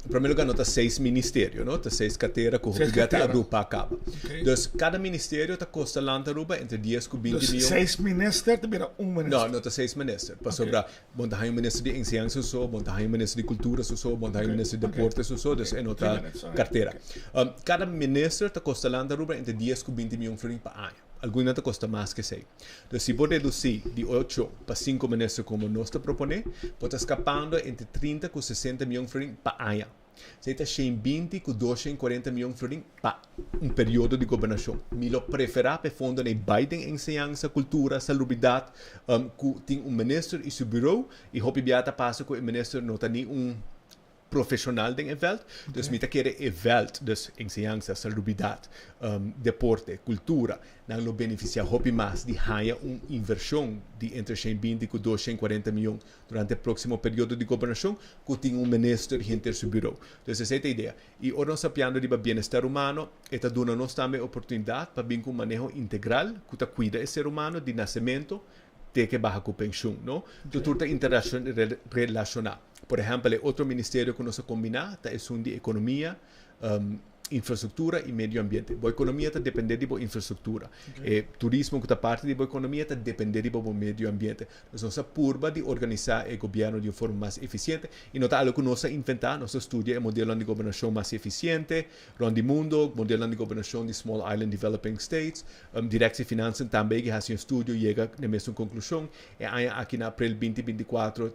promé lugar no ta seis ministerio, no? Ta seis kartera ku hopi bia ta agrupá kaba. Dus, kada ministerio ta kosta Land Aruba entre 10 ku 20 Dus mion. Seis minister ta bira un minister? No, no ta seis minister. Pasobra bo ta haña un minister di enseñansa so, bo ta haña un minister di kultura so, bo ta haña un minister di deporte so, dus e no ta kartera. Kada minister ta kosta Land Aruba entre 10 ku 20 mion florin pa aña. Algun nan ta kosta mas ku esei. Dus si bo redusí di ocho pa sinku minister komo nos ta proponé, bo ta skapando entre 30 ku 60 mion florin pa aña. Esei ta 120 ku 240 mion florin pa un periodo di gobernashon. Mi lo preferá pa e fondonan ei bai den enseñansa, kultura, salubridat, ku tin un minister i su buró, i hopi bia ta pasa ku e minister no ta ni un profesional den e veld. Dus mi ta kere e veld, dus enseñansa, salubridat, deporte, kultura, nan lo benefisiá hopi mas di haña un invershon di entre 120 ku 240 mion durante e próksimo periodo di gobernashon ku tin un minister henter su buró. Dus esei ta e idea. I ora nos ta papiando riba bienestar humano, e ta duna nos tambe e oportunidat pa bin ku un maneho integral ku ta kuida e ser humano di nasementu. Te ke baha ku penshun, no? Tur tur ta interrelacioná. Por ehèmpel, e otro ministerio ku nos a kombiná ta esun di ekonomia, infrastruktura i medio ambiente. Bo ekonomia ta dependé di bo infrastruktura. E turismo ku ta parti di bo ekonomia ta dependé di bo medio ambiente. Dus nos a purba di organisá e gobièrnu di un forma mas efisiente i no ta algu ku nos a inventá, nos a studia e modelonan di gobernashon mas efisiente rònt di mundo, modelonan di gobernashon di Small Island Developing States. Directie Financiën tambe a hasi un studio i yega na e mesun konklushon. E aña aki na april 2024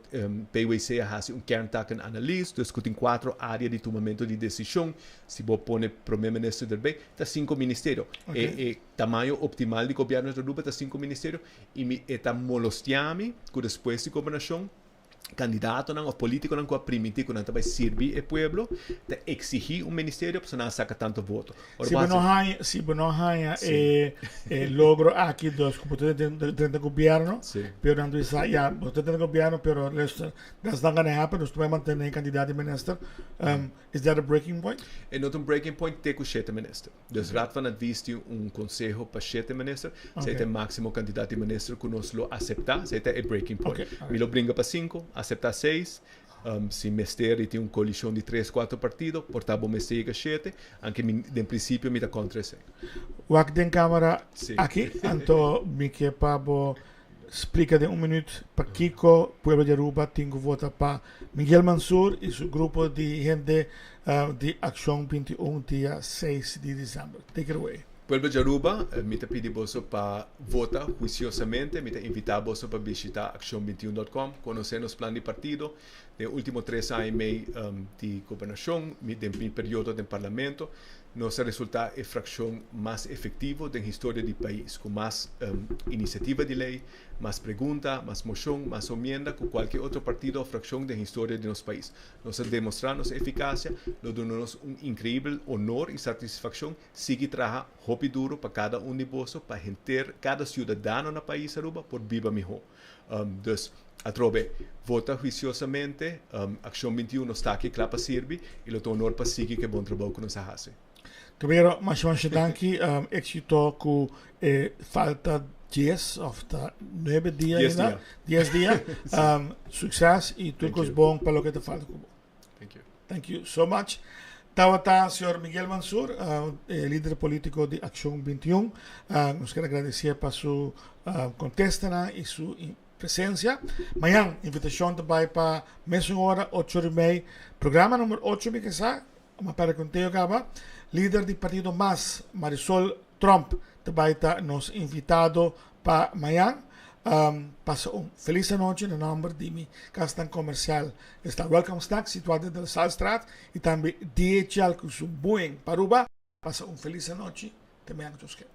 PwC a hasi un kerntakenanalyse, dus ku tin kuatro área di tumamentu di desishon. Si bo pone prome minister derbei, ta sinku ministerio. E e tamaño optimal di gobièrnu di Aruba ta sinku ministerio i mi e ta molostia mi ku despues di gobernashon kandidatonan òf polítikonan ku a primintí ku nan ta bai sirbi e pueblo ta eksigí un ministerio pasobra nan a saka tantu voto. Ora Si bo bo no hasi haña, si bo no haña Sí. e e logro aki, dus ku bo ta den den gobièrnu, Sí. pero nan ta bisa, ya, bo ta den gobièrnu, pero luister, that's not gonna happen, dus ta bai mantené e kandidat di minister. Is that a breaking point? E no ta un breaking point te ku shete minister. Dus Raad van Advies tin un konseho pa shete minister. Esei ta e máksimo kantidat di minister ku nos lo aseptá. Esei ta e breaking point. Mi lo bringa pa sinku, aseptá seis. Si mester i tin un koalishon di tres, kuater partido, por ta bo mester yega shete, anke mi den prinsipio mi ta kontra esei. Wak den kamera aki, anto mi ke pa bo Splica den un minuut pakico pueblo di Aruba tin cu vota pa Miguel Mansur y su grupo di hende di Accion 21 dia 6 di december. Take it away. Pueblo di Aruba, mi ta pidi boso pa vota huiciosamente. Mi ta invita boso pa bishita accion 21 dot com, conoce nos plan di partido. Den e ultimo tres aña y mei di gobernacion, den mi periodo den Parlamento, Nos a resultá e frakshon mas efektivo den historia di pais, ku mas inisiativa di lei, mas pregunta, mas moshon, mas omienda ku kualke otro partido òf frakshon den historia di nos pais. Nos a demostrá nos efikasia, lo duna nos un inkreibel honor i satisfakshon sigui traha hopi duru pa kada un di boso, pa henter kada siudadano na pais Aruba por biba mihó. Dus, atrobe, vota huisiosamente, Akshon 21 nos ta aki kla pa sirbi i lo ta honor pa sigui ku e bon trabou ku nos a hasi. Caballero, masha masha danki. Éxito ku e falta dies of ta nuebe dia Dies ainda. dia. Dies dia. Succes i tur Thank kos you. bon pa loke ta falta ku bo. Thank you. Thank you so much. Tabata señor Miguel Mansur, e lider politico di Accion 21. Nos kier agradecié pa su contestanan y su presencia. Mañan invitacion ta bay pa mesun ora, ocho ora y mei. Programa number ocho mi ke sa, ma perde conteo caba. Lider di partido mas, Marisol Tromp, ta bay ta nos invitado pa mañan. Pasa un feliz anochi na nomber di mi casnan comercial esta Welcome Snack situa den De La Salstraat y tambe DHL cu su Boeing pa Aruba. Pasa un feliz anochi te mañan cu Dios kier.